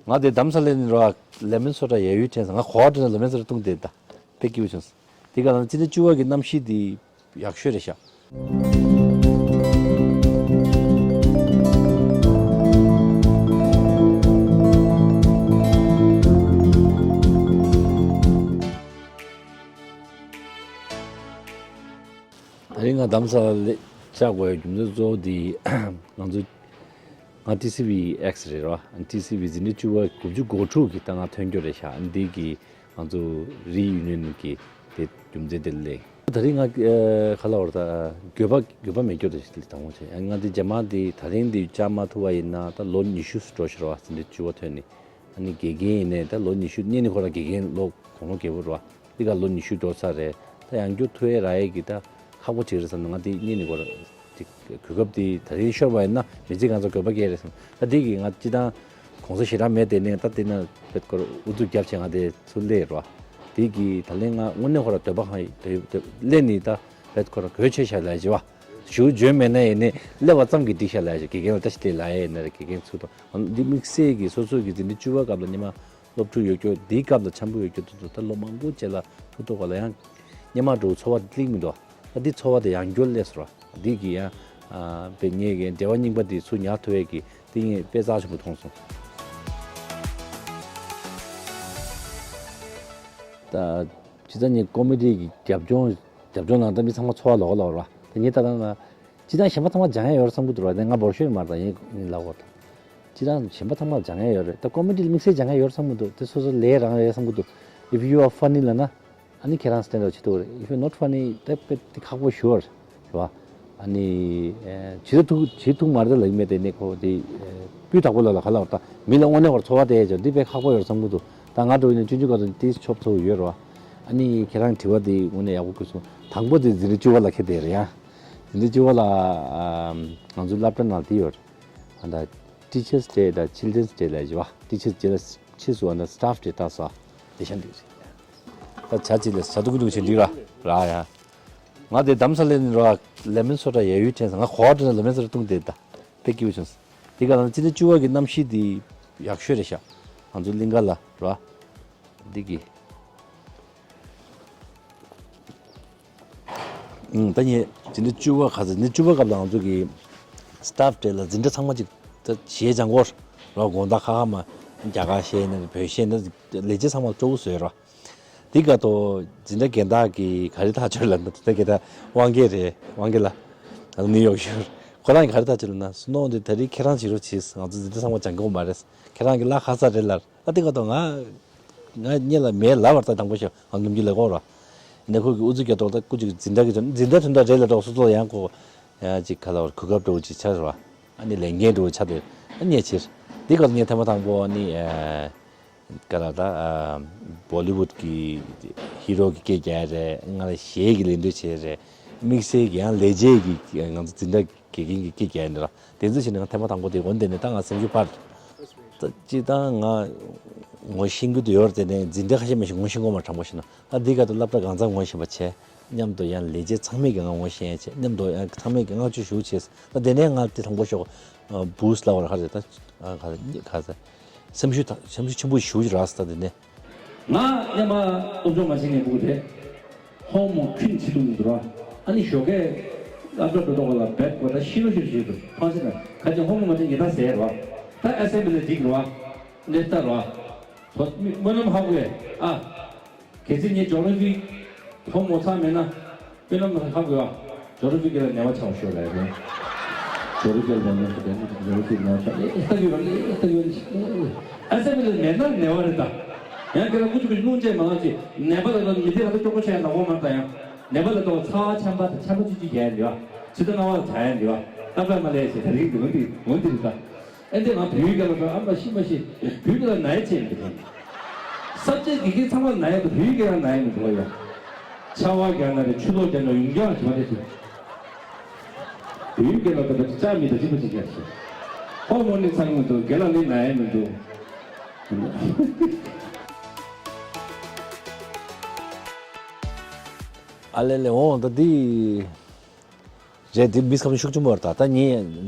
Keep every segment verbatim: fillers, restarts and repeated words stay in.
ང་དེ་རྡ་རམ་ས་ལ་ནས་རོ། ལེ་མོན་སོ་ཌ་ཡ་ཡུལ་དྲན་སོང་། ང་གོ་བ་དྲན་ལེ་མོན་སོ་ཌ་བཏུང་དེ་ད་དཔེ་སྐྱིད་པོ་བྱུང་སོང་། དེ་ག་ལ་ཅི་ནས་བཅུ་བ་གི་གནམ་གཤིས་དེ་ཡག་ཤོས་རེད་ཤག་ད་རིང་ང་རྡ་རམ་ས་ལ་ལ་བཅར་དགོས་ཡ་རྒྱུ་མཚན་གཙོ་བོ་དེ་ང་ཚོ་ང་ཊི་སི་ཝི་ཨེགས་རེད་རོ། ཊི་སི་ཝི་འཛིན་གྲྭ་བཅུ་པ་དགུ་བཅུ་གོ་དྲུག་གི་ད་ང་ཐོན་རྒྱུ་རེད་ཤག་འདི་གི་ང་ཚོ་རི་ཡུ་ནི་ཡན་གི་དེ་རྒྱུ་མཚན་དེ་ལས། ད་རིང་ང་ཨ་ག་ལ་བར་ད་འགྱོད་པ་འགྱོད་པ་མེད་རྒྱུ་རེད་ཞེས་དང་པོ་བྱས། ང་འདི་རྗེས་མ་འདི་ད་རིང་འདི་བཅར་མ་ཐུབ་པ་ཡིན་ན་ད་ལོ་ཉི་ཤུ་འགྲོ་ཤག་རོ། འཛིན་གྲྭ་བཅུ་པ་ཐོན་ནས། ཨ་ནི་དགེ་རྒན་ཡིན་ནའི་ད་ལོ་ཉི་ཤུ་གཉིས་ནི་ཁོ་རང་དགེ་རྒན་ལོ་དགུང་ལོ་བརྒྱད་པོ་རེད་བ། འདི་ག་ལོ་ཉི་ཤུ་འགྲོ་ཚར་རེད། ད་ཡང་བསྐྱར་ཐུག་ཡས་རག་ཡས་ཀྱི་ད་ཁག་པོ་ཅིག་རེད་བསམ་ནས་ང་འདི་གཉིས་ནི་ཁོ་རང་འདི་གོ་སྐབས་འདི་ད་རིང་ཤོར་བ་ཡིན་ན་མི་ཚེ་གང་ཚང་དགོས་པ་སྐྱེ་རེད་བསམ། ད་འདི་གི་ང་སྤྱི་བཏང་གོང་ས་ཞེ་དྲག་མེད་དེ་ནས་ད་འདི་ན་བེད་ཁོ་རང་ཨུ་ཚུགས་རྒྱབ་བྱས་ང་འདི་ཚུར་སླེབས་རེད་བ། འདི་གི་ད་ལན་ང་དངོས་གནས་ཁོ་རང་འདོད་པ་ཧང་ཡོད་སླེབས་ནི་ད་བེད་ཁོ་རང་གོ་ཆོད་བྱས་ལ་བྱེད་བ། ཞུ་འཇོན་མེད་ན་ཡིན་ནའི་སླེབས་པ་ཙམ་གྱིས་འགྲིག་ཤག་ལབ་ཡ་ཞིག་དགེ་རྒན་ལ་བཀྲ་ཤིས་བདེ་ལབ་ཡ་ཡིན་ན་རེད། དགེ་རྒན་ཚུར་དང་འདི་དམིགས་བསལ་གྱི་སོ་སོ་གི་འཛིན་གྲྭ་བཅུ་པ་སྐབས་ལ་སྔོན་མ་སློབ་ཕྲུག་ཡོད་རྒྱུ་འདིའི་སྐབས་ལ་འཆམ་པོ་ཡོད་རྒྱུ་འདུག་ད་ལོ་མང་པོ་རྗེས་ལ་ཐུག་ཐུག་ག་ལ་ཡང་སྔོན་མ་འགྲོ་ཚོར་བ་སླེབས་མི་འདུག་ད་འདི་ཚོར་བ་དེ་ཡང་བསྐྱར་སླེབས་སོང་ར། འདི་གི་ཡང་དཔེ་ངེད་ཀྱི་འབྲེལ་བ་རྙིང་པ་འདི་ཚུར་ཉར་ཐུབ་ཡས་ཀྱི་འདི་ངས་དཔེ་རྩ་ཆེན་པོ་མཐོང་སོང་། ད་སྤྱིར་བཏང་ངས་ཀོ་མི་ཌི་གི་རྒྱབ་ལྗོངས་རྒྱབ་ལྗོངས་ནང་ད་མི་ཚང་མ་ཚོར་བ་ལོག་ལོག་ར། ད་ངས་ད་ལྟ་ང་། སྤྱིར་བཏང་གཞན་པ་ཚང་མ་སྦྱང་ཡ་ཡོད་རེད་བསམ་གྱི་འདུག་ར། དེ་ང་འབོར་ཤོས་མ་རེད། ད་ཡིན་ཡིན་ལབ་དགོས་རེད། སྤྱིར་བཏང་གཞན་པ་ཚང་མ་སྦྱང་ཡ་ཡོད་རེད། ད་ཀོ་མི་ཌི་ལ་དམིགས་བསལ་སྦྱང་ཡ་ཡོད་རེད་བསམ་གྱི་འདུག་དེ་སོ་སོ་ལས་རང་རེད་བསམ་གྱི་འདུག If you are funny ལབ་ན་ཨ་ནི་ཁྱེད་རང་སི་ཊེན་ཌ་ཨའུཊ་བྱེད་ཐུབ་རེད། If you are not funny དེ་དཔེ་དེ་ཁག་པོ་ཞུ་བ་རེད། རེད་བ། ཨ་ནི་བྱེད་ཐུབ་བྱེད་ཐུབ་མ་རེད་ལབ་ཀྱི་མེད། དེ་ནས་ཁོ་དེ་སྤུས་དག་པོ་ལ་ལ་ག་ལབ་ར། ད་མི་ལ་དངོས་གནས་ཁོར་ཚོར་བ་དེ་ཡ་ཅོ་འདི་དཔེ་ཁག་པོ་ཡོད་རེད་བསམ་གྱི་འདུག་ད་ང་འགྲོ་ཡིན་ན་ཆུང་ཆུང་སྐབས་སུ་དེ་ཆོབ་ཚོར་ཡོད་རེད་བ། ཨ་ནི་ཁྱེད་རང་དྲི་བ་དེ་དངོས་གནས་ཡག་པོ་བཀོད་སོང་། དང་པོ་དེ་འཛིན་གྲྭ་བཅུ་པ་ལ་ཁེལ་བསྡད་རེད་ཡ། འཛིན་གྲྭ་བཅུ་པ་ལ་ཨ་ང་ཚོ་སློབ་གྲྭ་ནང་དེ་ཡོད་རེད། ཨ་ད་Teachers Day དང་Children's Day ལབ་ཡོད་པ། Teachers Day ལ་ཕྱིས་སུ་ཨ་ད་Staff Day བཏགས་སོང་། དེ་ཤ་འདུག་རེད། ད་བྱ་ཅི་ལས་བྱ་ཐུབ་ཀྱི་འདུག་བྱེད་འགྲིག་ར་ར་ཡ། ང་དེ་རྡ་རམ་ས་ལ་ནས་ར་ལེ་མོན་སོ་ཌ་ཡ་ཡུལ་དྲན་སོང་། ང་གོ་བ་དྲན་ལེ་མོན་སོ་ཌ་བཏུང་དེ་ད་དཔེ་སྐྱིད་པོ་བྱུང་སོང་། དེ་ག་ལ་སྤྱི་ཟླ་བཅུ་པ་གི་གནམ་གཤིས་དེ་ཡག་ཤོས་རེད་ཤག་ང་ཚོ་གླིང་ག་ལ་ར། འདི་གི་ཨང་། ད་ངས་འཛིན་གྲྭ་བཅུ་པ་ག་ཚོད་འཛིན་གྲྭ་བཅུ་པ་སྐབས་ལ་ང་ཚོ་གི་Staff Day ལ་འཛིན་གྲྭ་ཚང་མ་ཅིག་ད་གཞས་སྦྱང་དགོས་ར། དགོང་དག་ཁ་ཁ་མ་རྒྱ་གར་གཞས་ཡིན་ན་བོད་གཞས་ཡིན་ན་ལས་བྱེད་ཚང་མ་སྤྲོ་པོ་བཟོས་ར། འདི་ག་ཏོ་འཛིན་གྲྭ་རྒན་བདག་གི་ག་རེ་ཐག་ཆོད་ལབ་ན། འཛིན་གྲྭ་རྒན་བདག་དབང་རྒྱལ་རེད། དབང་རྒྱལ་ལགས་ནིའུ་ཡོག་ཡོད། ཁོ་རང་གི་ག་རེ་ཐག་ཆོད་ལབ་ན། སུ་ནོ་འདི་ད་རེས་ཁྱེད་རང་བྱེད་རོགས་བྱེད། ང་ཚོ་འཛིན་གྲྭ་ཚང་མ་སྦྱང་དགོས་མ་རེད། ཁྱེད་རང་གི་ལ་ཁ་ཚ་རེད་ལབ། ཨ་དེ་ག་ཏོ་ང་ང་སྔོན་ལ་མེད་ལབ་པ་རེད། ད་དང་པོ་ཞིག་ང་ནམ་རྒྱུན་ལས་ཀོ་ར། ནས་ཁོ་གི་ཨུ་ཚུགས་རྒྱག་ཐོག་ད་སྐུ་མཁྱེན་འཛིན་གྲྭ་གི་འཛིན་གྲྭ་དོན་དག་རེད་ལ་འགྲོ། སོ་སོ་ལ་ཡང་ཁོ་ཡང་ཅིག་ག་ལ་བར་གོ་སྐབས་འགྲོ་ཅིག་ཆགས་ར། ཨ་ནི་ལས་འགན་འགྲོ་ཆགས་དེ་ཨ་ཉེ་ཕྱིར་འདི་ག་ངས་ཐེངས་མ་དང་པོ་ཨ་ནི་ཨ་ག་ལ་ད་ཨ་བོ་ལི་ཝུཌ་གི་ཧི་རོ་གི་སྐད་རྒྱག་ཡ་རེད། ང་ལ་གཞས་ཀྱི་ལེན་འདོད་བྱས་རེད། དམིགས་བསལ་གྱི་ཡང་ལས་བྱེད་ཀྱི་ང་ཚོ་འཛིན་གྲྭ་དགེ་རྒན་གྱི་སྐད་རྒྱག་ཡ་འདི་ལ་དེ་ཚོ་བྱས་ནས་ང་ཐེངས་མ་དང་པོ་དེ་འོན་ཏེ་ནས་ད་ང་སེམས་ཤུགས་སྤར། ད་སྤྱིར་བཏང་ང་ངོ་ཤེས་ཀྱི་དུ་ཡོད་རེད། དེ་ནས་འཛིན་གྲྭ་ཁ་ཤས་མ་ཞིག་ངོ་ཤེས་ངོ་མ་དྲང་པོ་ཞིག་ན་ཨ་འདི་ག་དུ་སློབ་གྲྭ་གང་ཚང་ངོ་ཤེས་པ་བྱས། མཉམ་དུ་ཡང་ལས་བྱེད་ཚང་མས་ཀྱི་ང་ངོ་ཤེས་ཡ་བྱས། མཉམ་དུ་ཡང་ཚང་མས་ཀྱི་བསྔགས་བརྗོད་ཞུ་བྱས། ད་དེ་ནས་ང་དེ་དང་པོ་ཞོག་བུ་སླ་བར་ཁ་རེད། ད་ཁ་རེད་ཁ་རེད། སེམས་ཤུགས་སེམས་ཤུགས་ཆེན་པོ་ཞུ་རག་ད་དེ་ནས། ང་སྔོན་མ་སློབ་སྦྱོང་མ་བྱེད་ངེས་འདུག་དེ། ཧོ་མོ་ཁྲིན་ཆི་ཏུང་འདུག་ར། ཨ་ནི་ཞོགས་ཀས་སློབ་གྲྭ་འགྲོ་ཐོག་ལ་བེད་ཀོ་ད་ཤི་རོ་ཤི་རོ་ཞིག་འདུག་ཕངས་སེ་ན་ཁ་ཅན་ཧོ་མོ་མ་བྱེད་ངེས་ད་ཟེར་ར། ད་ཨ་སེ་མི་ལ་འགྲིག་ར། ནེ་ལྟ་ར། ཐོ་སྨོན་ལམ་ཧ་གོ་ཨེ། ཨ། གལ་སྲིད་ངས་ཇོ་རོ་ཧྥི་ཧོ་མོ་ཚང་མེད་ན། དཔེར་ན་མ་ཧ་གོ་ཨ། ཇོ་རོ་ཧྥི་གི་ལ་ནེ་བ་ཆགས་ཤོར་ལ་ཡ། ཇོ་རོ་ཧྥི་ལ་ནེ་བ་ཆགས་ལ་ཇོ་རོ་ཧྥི་ནེ་བ་ཆགས་ལ་ཨེ་ལྟ་གི་ར་ལ་ཨེ་ལྟ་གི་ར་ལ། ཨ་སེ་མི་ལ་མེད་ན་ནེ་བ་རེད་ད། ཡང་ཁྱེད་རང་ཀུ་ཅུ་ཀུ་ཅུ་སྣུམ་ཅན་མ་ལ་ཅི་ནེ་བ་ལ་ལ་མི་དེ་ལ་ལ་ཅོག་པོ་ཆེ་ཡ་ལ་འོ་མ་ད་ཡང་ནེ་བ་ལ་ལ་ཚ་བ་ཆམ་པ་དང་ཆམ་པ་ཅི་ཅི་རྒྱག་ཡ་འདི་བ། ཚི་ད་ང་བ་ཚ་ཡ་འདི་བ། ཨ་པ་མ་ལས་ཞེ་ད་རིང་འདི་འོན་འདི་འོན་འདི་རེད་ད། ཨེ་འདི་ང་བོད་ཡིག་སྐད་ལ་ཨ་མ་ཤི་མ་ཤི། བོད་སྐད་ལ་ན་ཡ་ཆེ་མི་འདུག་ས་བཅད་དགེ་རྒན་ཚང་མ་ན་ཡ་འདུག་བོད་ཡིག་སྐད་ལ་ན་ཡ་མི་འདུག་ཡ། ཆར་པ་རྒྱག་ན་རེད། ཆུ་ལོག་རྒྱག་ན་ཡུན་རྒྱག་བྱེད་པ་རེད་ཟེར། བོད་ཡིག་སྐད་ལ་ད་ལྟ་ཅག་མི་ད་ཅི་མ་ཅི་རྒྱག་ཟེར། ཧོ་མོ་ནི་ཚང་མི་འདུག་རྒན་ལགས་ནི་ན་ཡ་མི་འདུག་ཨ་ལེ་ལེ་འོང་ད་འདི། རེད་དེ་མི་ཁ་ཤས་ཤུགས་ཆེན་པོ་རེད་ད། ད་ངས་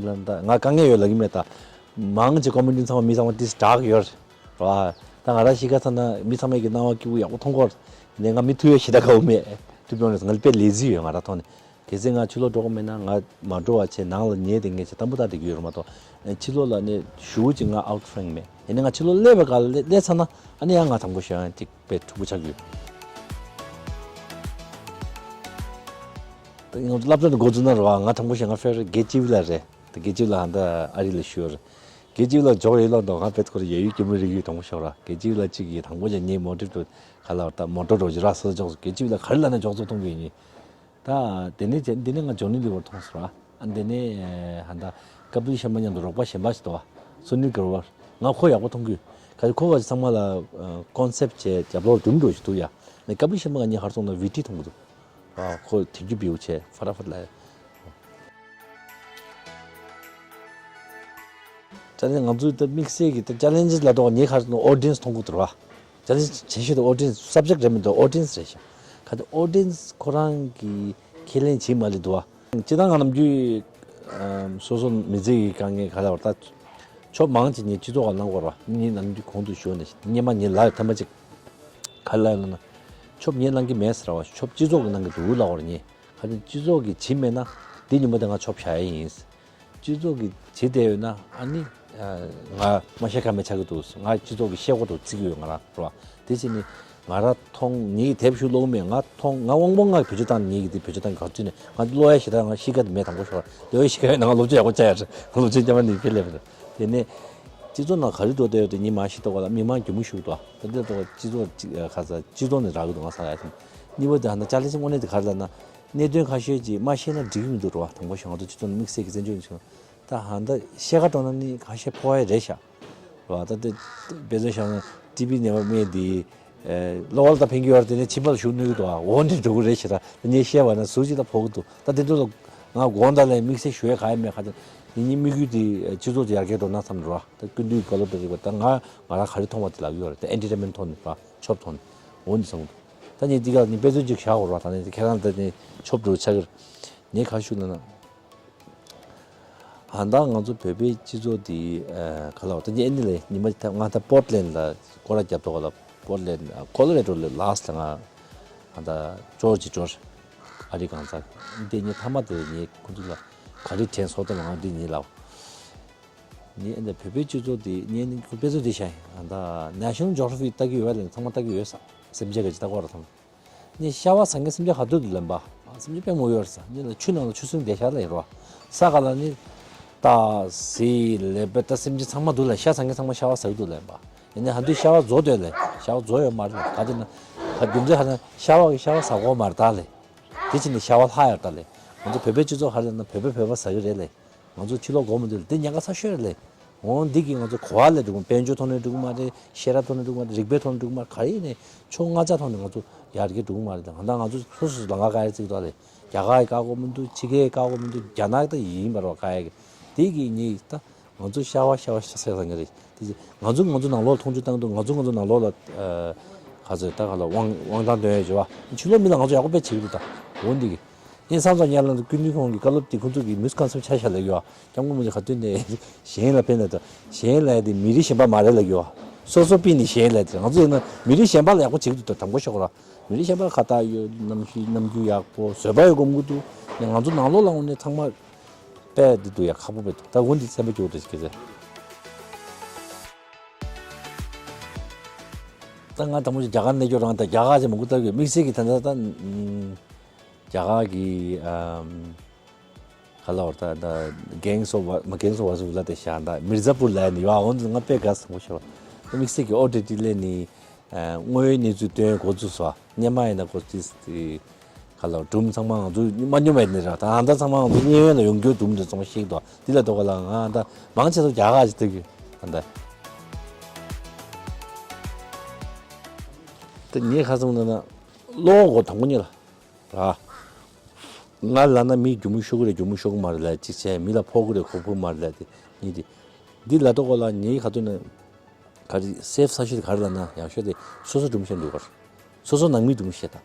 ད་ང་དཀའ་ངལ་ཡོད་ལབ་ཀྱི་མེད་ད། མང་ཆེ་ཀོ་མི་ཌི་ཚང་མ་མི་ཚང་མ་ཏིས་དྲག་ཡོད། བ། ད་ང་རང་གཤིས་ཀ་ཚང་ན་མི་ཚང་མས་ཀྱི་སྣང་བ་སྐྱིད་པོ་ཡག་པོ་མཐོང་གི་ཡོད་རེད། ནས་ང་མི་ཐུ་ཡོད་ཞེ་དྲག་དགའ་བོ་མེད། To be honest, ང་ལ་དཔེ་ལེ་ཛི་ཡོད་ང་རང་ཐོག་ནས། གལ་སྲིད་ང་ཕྱི་ལོགས་འགྲོ་དགོས་མེད་ན་ང་མ་འགྲོ་བ་བྱས་ནང་ལ་ཉལ་བསྡད་མཁན་བྱས་དམ་པོ་ད་བསྡད་ཀྱི་ཡོད་རེད་མ་གཏོགས། ཕྱི་ལོགས་ལ་ནས་ཞུ་ཅིག་ང་out frame མེད། ཡིན་ནའི་ང་ཕྱི་ལོགས་སླེབས་པའི་སྐབས་ལ་སླེབས་ཚར་ན་ཨ་ནི་ཡང་ང་དང་པོ་ཞེ་ཡང་ཅིག་དཔེ་འཁྲུག་པོ་ཆགས་ཀྱི་ཡོད། ད་ང་ཚོ་སློབ་གྲྭ་ནས་འགོ་བཙུགས་ན་རེད་བ། ང་དང་པོ་ཞེ་ང་favorite དགེ་བཅུ་པ་ལགས་རེད། དགེ་བཅུ་པ་ལགས་ཧ་ད་ཨ་རི་ལ་བཞུགས་ཡོད་རེད། དགེ་བཅུ་པ་ལགས་འཇོག་ཡིན་ལོ་འདུག་ང་བེད་ཁོ་ར་ཡ་ཡུལ་སྐྱིད་མོ་རིག་ཡུལ་དང་པོ་ཞོག་ར། དགེ་བཅུ་པ་ལགས་གཅིག་གིས་དང་པོ་ཞེ་ངའི་མོ་ཊ་དུ་ག་ལ་བར་ད་མོ་ཊ་འགྲོ་རྒྱུ་ར་སོ་འཇོག་སོ། དགེ་བཅུ་པ་ལགས་ག་རེ་ལབ་ན་འཇོག་ཚོགས་གཏོང་གི་ཡིན། ད་དེ་ནས་བྱས་འདི་ནས་ང་ཇོ་ནི་ལི་ཝར་མཐོང་སོང་ར། ཨ་འདི་ནས་ཧ་ད་ཀ་པིལ་ཤར་མ་མཉམ་དུ་རོགས་པ་གཞན་པ་ཞིག་འདུག་བ། སུ་ནིལ་གྷ་རོ་ཝར། ང་ཁོ་ཡག་པོ་མཐོང་གི་ཡོད། ག་ཁོ་བ་ཚང་མ་ལ་ཀོན་སེབ་བྱས་རྒྱབ་ལོགས་སྒྲུང་འགྲོ་ཞིག་འདུག་ཡ། ནས་ཀ་པིལ་ཤར་མ་ག་ངས་ཧར་སོང་ན་བི་ཊི་མཐོང་གི་འདུག་ཨ་ཁོ་དེང་རྒྱུ་བེའུ་བྱས་ཧྥ་ར་ཧྥ་ལ། ད་ནི་ང་ཚོའི་ད་དམིགས་བསལ་གྱི་ད་ཅ་ལེན་ཇི་ལ་གཏོགས་ངས་ཁ་སང་ཨོ་ཌི་ཡེན་སི་མཐོང་གི་འདུག་ར། ཅ་ལེན་ཇི་ཆེ་ཤོས་དེ་ཨོ་ཌི་ཡེན་སི་སབ་ཇེག་ཊི་རེད་མི་འདུག་ཨོ་ཌི་ཡེན་སི་རེད་ཤག་ག་དེ་ཨོ་ཌི་ཡེན་སི་ཁོ་རང་གི་ཁས་ལེན་བྱེད་མ་ལེ་འདུག་བ། སྤྱིར་བཏང་ང་ནམ་རྒྱུན་ཨམ་སོ་སོ་མི་ཚེ་གི་དཀའ་ངལ་ག་ལ་བར་ད་ཆོབ་མང་ཆེ་ངས་སྤྱི་ཚོགས་ལ་གནང་དགོས་ར། ངས་ནམ་རྒྱུན་གོང་དུ་ཞུས་ནས་སྔོན་མ་ངས་ལབ་ཐེངས་མ་གཅིག་ག་ལ་ཡིན་ན་ཆོབ་ངས་གནང་གི་མེད་ཟེར་བ། ཆོབ་སྤྱི་ཚོགས་ཀྱིས་གནང་གི་འདུག་ལབ་པ་རེད། ངས་ག་དེ་སྤྱི་ཚོགས་ཀྱིས་བྱེད་མེད་ན་འདི་ཉིན་མོ་དེ་ང་ཆོབ་བཞག་ཡ་ཡིན། སྤྱི་ཚོགས་ཀྱིས་བྱེད་བསྡད་ཡོད་ན་ཨ་ནི་ང་མ་ཤེས་ཁ་མེད་ཆགས་ཀྱི་འདུག་ང་སྤྱི་ཚོགས་ཀྱིས་ཤེས་དགོས་འདུག་བརྩི་གི་ཡོད་ང་རང་རེད་བ། དེ་བྱས་ནས་ང་རང་མཐོང་ངེད་ཀྱི་དེབ་ཞུ་ཀློག་མེད། ང་མཐོང་ང་དབང་པོ་ལྔ་གི་བེད་སྤྱོད་བཏང་ནས་ངེད་ཀྱི་དེ་བེད་སྤྱོད་བཏང་གི་ག་ཚོད་ནས་ང་ཀློག་ཡ་ཞེ་དྲག་ང་གཤིས་ཀ་དེ་མེད། དང་པོ་ཞོག་ལྟོས་ཡ་གཤིས་ཀ་ཡོད་ན་ང་སློབ་སྦྱོང་ཡག་པོ་བྱ་ཡ་རེད། ང་སློབ་སྦྱོང་རྐྱང་པ་ནི་ཕེ་ལེབ་རེད། དེ་ནས་སྤྱི་ཚོགས་ནང་ག་རེ་འགྲོ་བསྡད་ཡོད་དེ་ངས་མ་ཤེས་ཐོག་ལ་མི་མང་རྒྱུ་མོ་ཞུ་འདུག་ད་ལྟ་ཐོག་སྤྱི་ཚོགས་ཅིག་ཁ་ས་སྤྱི་ཚོགས་ནས་རག་གི་འདུག་ང་ས་ཡ་དེ་གཉིས་པ་དེ་ཧ་ན་ཅ་ལེན་ཇི་དངོས་གནས་དེ་ག་རེ་ལབ་ན། གནད་དོན་ཁ་ཤས་ཅིག་མ་ཤེས་ན་འགྲིག་གི་མི་འདུག་རེད་བ། དང་པོ་ཞིག་ང་ཚོ་སྤྱི་ཚོགས་ནང་དམིགས་བསལ་གྱི་བཙན་བྱོལ་ནང་ད་ཧ་ད་ཤེས་ཁ་སྤྲོ་ན་ནི་ཁ་ཤས་ཕོ་བ་རེད་ཤག་རེད་བ། ད་དེ་དཔེ་མཚོན་བཞག་ན་ཊི་བི་ནད་པ་སྨན་དེ་གློ་བ་ལ་ད་ཕན་གྱི་ཡོད་རེད། དེ་ནས་མཆིན་པ་ལ་ཞུགས་གནོད་ཀྱི་འདུག་ཨ། འོ་འདྲ་འགྲོ་གི་རེད་ཤག་ད་ངས་བཤད་པ་ན་ཟུར་ཅིག་ད་ཕོག་གི་འདུག་ད་དེ་ཚོ་ལ་ང་དགོངས་དག་ལན་དམིགས་བསལ་ཞུ་ཡ་ག་ཡ་མེད། ཁ་ད་ཡིན་ཉིན་དམིགས་ཡུལ་དེ་སྤྱི་ཚོགས་དེ་ཡར་རྒྱས་འགྲོ་ན་བསམ་རེད་བ། ད་སྐུ་མདུན་བཀའ་སློབ་དེ་རེད་བ། ད་ང་ང་རང་ག་རེ་མཐོང་བ་དེ་ལབ་ཡོད་རེད། ད་ཨེན་ཊར་ཊེན་མེན་ཊི་ཐོག་ནས་ད་ཆོབ་ཐོག་ནས་འོ་འདི་བསམ་གི་འདུག་ད་ངས་འདི་ག་ནི་དཔེ་མཚོན་ཅིག་བཞག་དགོས་རེད་བ། ད་ནི་ཁྱེད་རང་ད་ནི་ཆོབ་འགྲོ་ཆགས་ཀྱི་རེད། ངས་ག་ཞུ་ན་ན། ཧ་ད་ང་ཚོ་བོད་པའི་སྤྱི་ཚོགས་འདི་ཨ་ག་ལ་བ་ད་ངས་ཨ་ནི་ལས་ཉི་མ་ད་ང་ད་པོར་ཊི་ལེན་ཌི་ལ་སྐོར་ར་བརྒྱབ་ཐོག་ལ། པོར་ཊི་ལེན་ཌི་ཨ་ཀོ་ལོ་རེ་ཌོ་ལ་ལཱ་སི་ཊི་ལ་ང་ད་ཇོར་ཇི་ཇོར་ཨ་རི་གང་ཚ་འདི་ངས་མཐའ་མ་དེ་ངས་ཁོ་ཚོ་ལ་ག་རེ་དྲན་སོང་ད་ལ་ང་འདི་ངས་ལབ། ངས་ཨ་ནི་བོད་པའི་སྤྱི་ཚོགས་འདི་ངས་ནི་ཁོ་དཔེ་མཚོན་འདི་བཤད་ཡིན། ད་ནེ་ཤ་ནལ་ཇོ་གྷ་ར་ཕི་ལྟ་གི་ཡོད་ལ་ཚང་མ་ལྟ་གི་ཡོད་ས། སེམས་ཅན་ག་ཅིག་ལྟ་གོ་ར་ཚང་མ། ནི་ཤ་བ་ཟ་མཁན་སེམས་ཅན་ག་དུས་འདུག་ལབ་པ། སེམས་ཅན་དཔེ་མང་པོ་ཡོད་རེད་ས། ནི་ལ་ཆུ་ནང་ལ་ཆུ་སྲིན་བསྡད་ཤག་ལ་ཡིན་རོ། ས་ག་ལ་ནི་རྟ་གཟིག་ལེབ་པ་ད་སེམས་ཅན་ཚང་མ་འདུག་ལ། ཤ་ཟ་མཁན་ཚང་མ་ཤ་བ་ཟ་གི་འདུག་ལབ་པ། ཡིན་ནའི་ཧ་དུས་ཤ་བ་བཟོ་འདོད་ལས་ཤ་བ་བཟོ་ཡོད་མ་རེད་ལ། ག་དེ་ན་ད་རྒྱུ་མཚན་ཧ་ན་ཤ་བ་གི་ཤ་བ་ཟ་གོ་མ་རེད་ད་ལས། དེ་ཕྱིན་ནི་ཤ་བ་ལྷག་ཡོད་ད་ལས། ང་ཚོ་བོད་པའི་སྤྱི་ཚོགས་ཧ་ལས་ན་བོད་པ་བོད་པ་ཟ་གི་རེད་ལས། ང་ཚོ་ཕྱི་ལོགས་སྒོར་མོ་འདི་ལ་འདི་ཉེན་ཁ་ཚ་ཤོས་རེད་ལས། འོང་འདི་གིས་ང་ཚོ་གོ་བ་ལས་འགྲོ་གི་མ་དཔལ་འབྱོར་ཐོག་ནས་འགྲོ་གི་མ་རེད། ཤེས་རབ་ཐོག་ནས་འགྲོ་གི་མ་རེད། རིག་པའི་ཐོག་ནས་འགྲོ་གི་མ་རེད། ག་རེ་ཡིན་ནའི་ཕྱོགས་ལྔ་ཆ་ཐོག་ནས་ང་ཚོ་ཡར་རྒྱས་འགྲོ་གི་མ་རེད། ད་ང་ད་ང་ཚོ་སོ་སོ་སོ་ལ་ང་དཀའ་ཡ་ཚིག་ཐོག་ལས་རྒྱ་གར་ཡི་དཀའ་གོ་མི་འདུག་ཕྱི་རྒྱལ་ཡི་དཀའ་གོ་མི་འདུག་རྒྱ་ནག་ད་ཡིན་པ་རེད་བ། དཀའ་ཡ་གི་འདི་གིས་ངས་ད་ང་ཚོ་ཤ་བ་ཤ་བ་ཤ་ཟེར་ས་ངེས་རེད། དེ་ང་ཚོ་ང་ཚོ་ནང་ལོགས་ལ་མཐོང་ཆུང་བཏང་གི་འདུག་ང་ཚོ་ང་ཚོ་ནང་ལོགས་ལ་ཨ་ག་ཚོད་ད་ག་ལ་དབང་དབང་ཐང་འདོན་ཡ་བྱེད་བ། ཕྱི་ལོགས་མི་ལ་ང་ཚོ་ཡག་པོ་དཔེ་བྱེད་ཀྱི་འདུག་ད་འོ་འདི་གིས། ངས་སང་ཚོགས་ཉར་ལ་ཀུན་གླུ་ཁོང་གི་བཀའ་སློབ་དེ་ཁོང་ཚོ་གི་མིས་ཀོན་སེབ་ཆ་བཞག་ལ་ཡོད། སྐྱབས་མགོན་མི་ཆེ་ག་དུས་ནས་གཞན་ལ་ཕན་ལ་དང་གཞན་ལ་དེ་མི་རིགས་གཞན་པ་མ་རེད་ལ་ཡོད། སོ་སོ་པི་ནི་གཞན་ལ་དེ་ང་ཚོ་ཡིན་ན་མི་རིགས་གཞན་པ་ལ་ཡག་པོ་བྱེད་ཀྱི་འདུག་ད་དྲང་པོ་ཤོད་གོ་ར། མི་རིགས་གཞན་པ་ལ་ཁ་བཏགས་ཡོད། རྣམ་ཤེས་རྣམ་འགྱུར་ཡག་པོ་བཟོད་པ་ཡོད་སྒོམ་གྱི་འདུག་ང་ཚོ་ནང་ལོགས་ལ་འོང་ནས་ཚང་མ་དཔེ་འདི་འདུག་ཡ་ཁག་པོ་དཔེ་འདུག་ད་འོ་འདི་སེམས་པ་སྐྱོ་བོ་དེ་སྐྱེ་ཚེ། ད་ང་དང་པོ་རྒྱ་གར་གནས་སྐྱོ་རང་ད་རྒྱ་གར་ཅིག་མང་པོ་ལྟ་གི་དམིགས་བསལ་གྱི་ད་ད་ད། རྒྱ་གར་གྱི་ཨམ་ག་ལ་བར་ད་ད་Gangs of Wa- མ་Gangs of Wasseypur ལ་དེ་ཤ་ད་Mirzapur ལ་ནི་ཡོད། འོན་ཏེ་ང་དཔེ་དགའ་སོང་ཤོ་དམིགས་བསལ་གྱི་ཨོ་ཏི་ཏི་ལས་ནི་དངོས་ཡོད་གནས་ཚུལ་སྟོན་འགོ་བཙུགས་སོ། སྔོན་མ་ཡིན་ན་ཁོ་ཏིས་ཏི་ག་ལ་བར་སྒྲུང་ཚང་མ་ང་ཚོ་མ་སྙོམས་པ་ནི་ར་ད་ཨ་ད་ཚང་མ་ང་ཚོ་གཉེན་ཡོད་ལ་ཡོང་རྒྱུ་སྒྲུང་དེ་ཚང་མ་ཤེས་དོ། འདི་ལ་དོ་ག་ལ་ང་ད་མང་ཆེ་ཚོ་རྒྱ་གར་ཅིག་ལྟ་གི་ཨ་ད། ད་ངས་ཁ་སང་ལ་ན་གློག་གོ་དང་པོ་ཉིད་ལ། ར། ང་ལ་ན་མི་རྒྱུ་མོ་ཤོར་གི་རེད། རྒྱུ་མོ་ཤོར་གི་མ་རེད་ལ་གཅིག་བྱས་མི་ལ་ཕོག་གི་རེད། ཁོ་ཕོག་མ་རེད་ལ་དེ་ཉིད་དེ། འདི་ལ་ཏོག་གོ་ལ་ངའི་ཁ་ཐུག་ན་ག་རེ་སེབ་ས་ཤོད་ག་རེ་ལ་ན་ཡག་ཤོས་དེ་སོ་སོ་སྒྲུང་བཤད་འདུག་གར། སོ་སོ་ནང་མི་སྒྲུང་བཤད་དང་།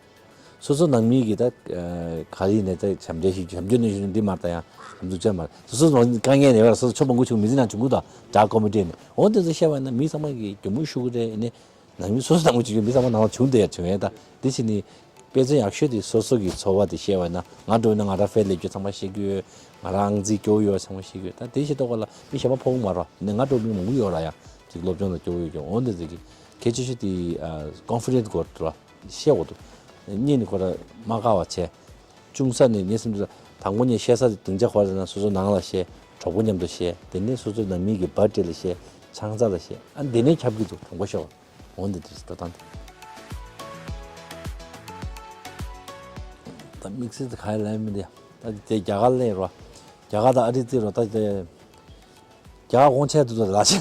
སོ་སོ་ནང་མི་གི་ད་ག་རེ་ནས་ད་ཞབས་འདྲེན་ཞིག་ཞབས་འདྲེན་ནས་ཞུ་འདི་མ་ད་ཡང་ཞབས་འདྲེན་བྱ་མ་སོ་སོ་ནང་དཀའ་ངལ་ནས་བར་སོ་སོ་ཆོ་མང་པོ་ཆུང་མི་ཚེ་ནང་བྱུང་གི་ད་དྲག་ཀོ་མི་འདྲེན་ནས་འོ་དེ་ཚོ་བཤད་བ་ན་མི་ཚང་མ་གི་གྱོང་མོ་ཤུགས་རེད་ནས། ནང་མི་སོ་སོ་དང་པོ་གཅིག་ཡོད་མི་ཚང་མ་ནང་ལ་བྱུང་བསྡད་ཡ་བྱུང་ཡ་ད་འདི་ཕྱི་ནི་དཔེ་མཚོན་ཡག་ཤོས་དེ་སོ་སོ་གི་ཚོར་བ་དེ་བཤད་བ་ན་ང་འགྲོ་ན་ང་རང་ཧྥེ་ལས་རྒྱུ་ཚང་མ་བཤད་རྒྱུ་ཡོད། ང་རང་ཨང་རྩིས་སྐྱོ་བོ་ཡོད་ཚང་མ་བཤད་རྒྱུ་ཡོད། ད་དེ་ཞིག་ཐོག་ལ་མི་གཞན་པ་ཕོག་མ་རོགས་ནས་ང་འགྲོ་མི་མང་པོ་ཡོད་ར་ཡ་ཅིག་སློབ་སྦྱོང་ལ་སྐྱོ་བོ་ཡོད་ཀྱང་འོན་ཏེ་ཟེར་གི་གལ་ཆེ་ཤོས་དེ་ཀོན་ཕི་ཌེན་སི་གོ་ར་བཤད་འོ་དུ་གཉིས་ནི་ཁོ་ར་མ་དགའ་བ་བྱས། ཅུང་ས་ནས་ངས་སེམས་ཚོར་དང་པོ་ངས་བཤད་ས་དེ་སྡིངས་ཆ་ཁོ་ར་ན་སོ་སོ་ནང་ལ་བཤད་གྲོགས་པོ་མཉམ་དུ་བཤད་དེ་ནས་སོ་སོའི་ནང་མི་གི་བར་ཌེ་ལ་བཤད་ཆང་ས་ལ་བཤད་ཨ་འདི་ནས་ཁྱབ་ཀྱི་འདུག་དྲང་པོ་བཤད་པ། འོ་འདི་འདྲ་ཞིག་ལྟ་སྟངས་དེ། ད་དམིགས་བསལ་དུ་ག་རེ་ལབ་མི་འདི་ད་དེ་རྒྱ་གར་ལ་ཡིན་རོ། རྒྱ་གར་དང་ཨ་རི་རྩིས་རོ་ད་དེ། རྒྱ་གར་དགོངས་ཆེ་དུ་དུ་ལ་ཆེ།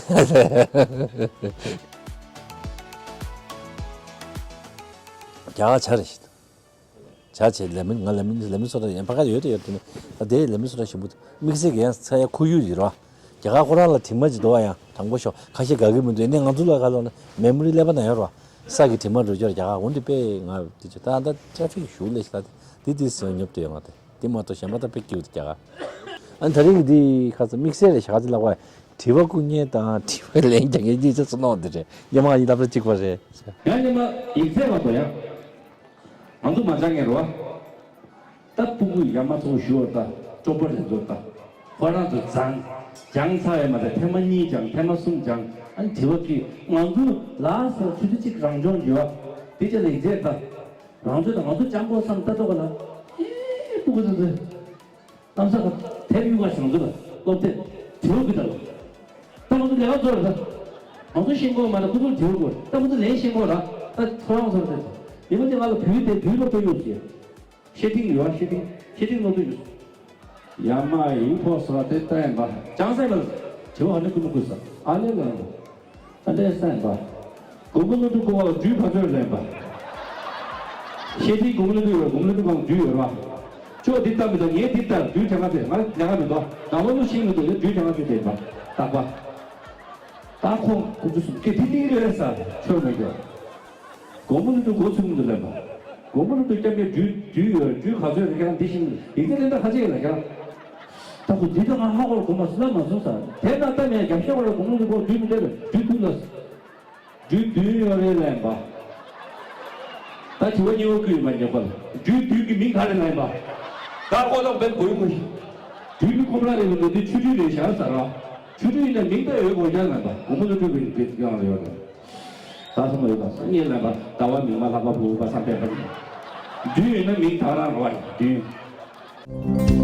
རྒྱ་གར་ཆ་རེ་ཞིག་ཆ་ཆེ་ལ་མིན་ང་ལ་མིན་ལ་མིན་སོ་ད་ཡན་ཕ་ཁ་ཡོད་དུ་ཡོད་དུ་ནི་ད་དེ་ལ་མིན་སོ་ད་ཞིམ་པོ་དམིགས་བསལ་གྱི་ཡང་ཚ་ཡ་ཁུ་ཡུ་ཡི་རོ། རྒྱ་གར་ཁོ་རང་ལ་དྲི་མ་ཅིག་འདུག་བ་ཡང་དྲང་པོ་ཤོག་ཁ་ཤས་དགའ་གི་མི་འདུག་ནས་ང་ཚོ་ལ་ག་ལོག་ན་མེ་མོ་རི་ཀླད་པ་ན་ཡོད་རོ། ས་གི་དྲི་མ་རུ་ཅོར་རྒྱ་གར་འོན་ཏེ་དཔེ་ང་དེ་ཅོ་ད་ད་ཊ་ཕིག་ཞུགས་ལས་ཤ་ད་དེ་དེ་སེ་ཉོབ་ཏུ་ཡོད་ང་དེ་དེ་མ་གཏོགས་གཞན་པ་ད་དཔེ་སྐྱིད་འདུག་རྒྱ་གར། ཨ་ད་རིང་འདི་ཁ་ས་དམིགས་བསལ་རེ་ཞག་ཅི་ལབ་བ་དྲི་བ་བསྐུར་མཁན་དང་དྲི་བ་ལན་རྒྱག་མཁན་གཉིས་ཆ་ཚུར་སྣང་འདི་རེད་སྙམ་མ་ཡིན་ལབ་ར་གཅིག་པ་རེད། ཡང་སྙམ་མ་ཡིག་ཚད་མ་གཏོགས་ཡང་། ང་ཚོ་མ་སྦྱང་ངེས་རེད་བ། ད་སྤུ་གུ་ཡ་མ་ཚོ་ཞུ་བར་ད་སྤྲོ་པོ་རེད་ཚོ་ད། ཁོ་རང་ཚོ་སྦྱང་། སྦྱང་ཚར་བས་མ་ད་ཐེངས་མ་གཉིས་སྦྱང་ཐེངས་མ་གསུམ་སྦྱང་ཨ་ནི་དྲི་བ་དྲིས་ང་ཚོ་ལ་ས་ཆུ་ཚོད་གཅིག་རང་སྦྱོང་བྱེད་བ། དེ་ཅི་ལ་ཡིག་ཚད་ད། རང་ཚོ་ད་ང་ཚོ་སྦྱང་དགོས་བསམ་ད་ལྟོ་ག་ལ། ཨེ་སྤུ་གུ་ཚོ་ཚོ། གཏམ་ས་ག་དེབ་གཡུག་ག་ཞང་ཚོ་ལ་སློབ་དེབ་དྲི་བ་གི་ད་ལ། ད་ང་ཚོ་ལས་ཀ་ཚོ་ར་ད། ང་ཚོ་ཤེས་དགོས་མ་ད་ཁོ་ཚོར་དྲི་བ་དགོས་ད་ང་ཚོ་ལན་ཤེས་དགོས་ར་ད་ཁོ་རང་ཚོར་དེ། ཡིན་པ་དེ་ང་ལ་བུའི་དེ་བུའི་སློབ་དེབ་གཡུག་ཟེར། ཤེས་ཐིང་ཡོད་ཤེས་ཐིང་ཤེས་ཐིང་སློབ་དེབ་གཡུག་ཡ་མ་ཡིན་ཕོ་སོ་དེ་ལྟ་ཡིན་པ་ཅང་སེ་ལ་དྲི་བ་ཨ་ནི་ཀུ་མི་ཀུ་ས་ཨ་ལེ་ལ་ཡིན་པ། ད་ལྟའི་སེམས་པ། དགོང་མོ་སློབ་ཕྲུག་སྐུ་བ་སྦྲུལ་ག་ཚོད་ལེན་པ། ཤེས་ཐིག་དགོང་མོ་སློབ་ཕྲུག་ཡོད་དགོང་མོ་སློབ་ཕྲུག་གང་སྦྲུལ་ཡོད་ར། ཅོ་འདི་ལྟ་མི་འདུག་ངས་འདི་ལྟར་སྦྲུལ་དྲན་ག་ཚེ་ང་ལས་ཀ་མི་འདུག་ཟླ་བ་ལོ་ཤིང་མི་འདུག་ཡོད་སྦྲུལ་དྲན་ག་ཚོད་དེ་ཡིན་པ། རྟག་པ། ད་ཁོང་ཁོང་ཚོ་སུམ་ཀེ་དེ་ཏིག་རེད་ས་ཆོད་མི་འདུག་དགོང་མོ་སློབ་ཕྲུག་འགོ་ཚུགས་མི་འདུག་ལེན་པ། དགོང་མོ་སློབ་ཕྲུག་སྐྱབས་མཁན་སྦྲུལ་སྦྲུལ་ཡོད་སྦྲུལ་ག་ཚོད་རེད་ཁྱེད་རང་འདི་ཤིང་ཡིག་ཚད་ལེན་ད་ཁ་ཅིག་ཡིན་ལ་ཁྱེད་རང་། ད་ཁོ་འདི་ད་ང་ཧ་གོ་ར་གོ་མ་སུ་ལ་མ་སོང་ས་དེ་ན་ལྟ་མེད་རྒྱབ་ཤོག་ར་དགོང་མོ་སློབ་ཕྲུག་སྦྲུལ་མི་འདྲ་རེད་སྦྲུལ་ཐུག་ལ། སྦྲུལ་བདུན་ཡོད་རེད་ལབ་པ། ད་དྲི་བ་གཉིས་པ་བསྐུལ་ཡོད་པ་ཉོ་པ་ལ་སྦྲུལ་བདུན་གྱི་མིང་ག་རེ་ལབ་པ། ད་ཀོ་ལོག་བེད་གོ་ཡི་གོ་ཡི། སྦྲུལ་མི་ཁོམ་ར་རེད་ལ་འདི་ཆུ་སྦྲུལ་རེད་ཤག་ཟེར་ར། ཆུ་སྦྲུལ་ཡིན་ན་མིང་ད་ཡོད་གོ་ཡ་ལབ་པ་གོ་མོ་ལ་སྦྲུལ་བེད་བེད་ཀྱང་ལ་ཡོད་རེད། ད་སོ་མ་ཡོད་པ་སོ་ངས་ལབ་པ་ཟླ་བ་མིག་དམར་ལྷག་པ་ཕུ་བ་བསམ་པས་པ། སྦྲུལ་ཡིན་ན་མིང་ད་རང་རོ་བ་ཡིན་བདུན།